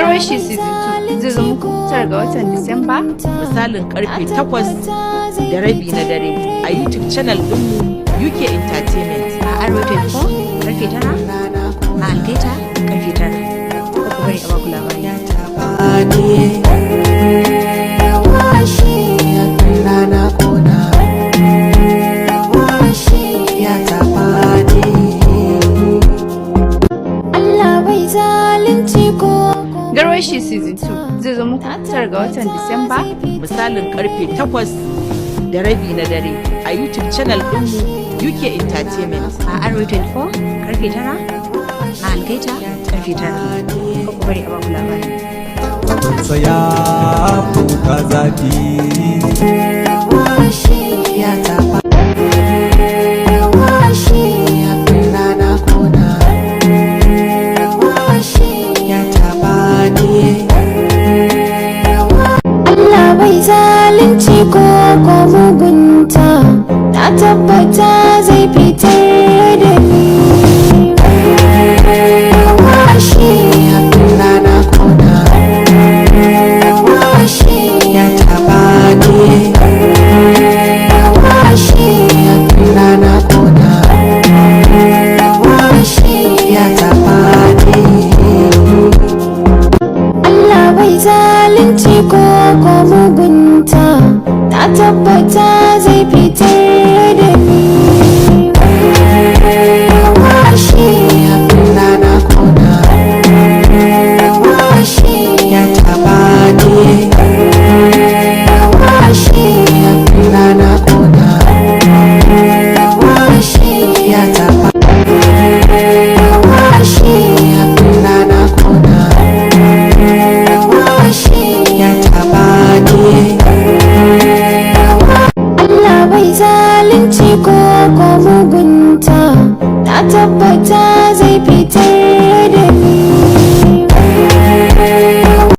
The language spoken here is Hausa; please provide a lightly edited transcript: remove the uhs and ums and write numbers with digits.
Garwashi Season 2 zai zo muku 9 ga watan Disamba. Misalin karfe 8:30 na dare a YouTube channel ɗinmu UK Entertainment. A Arewa 24 karfe 9, a Algaita karfe 9. Ku bari a baku labari. Rana kona ya taɓa. Allah bai zalunci ko Garwashi Season 2 zai zo muku 9 ga watan Disamba. Misalin karfe 8:30 na dare a YouTube channel ɗinmu UK Entertainment. A Arewa 24 karfe 9, a Algaita karfe 9. Ku bari a baku labari. Saya kuka zafi. Ya taɓa rana kona ya taɓa. Allah bai zalunci ko mugunta, na tabbata zai fitar da ni. Rana kona ya taɓa. Rana kona ya taɓa. Allah bai zalunci ko mugunta, na tabbata zai fitar da ni. Rana kona ya taɓa. Rana kona ya taɓa. Rana kona ya taɓa. Allah bai zalunci ko mugunta, na tabbata zai fitar.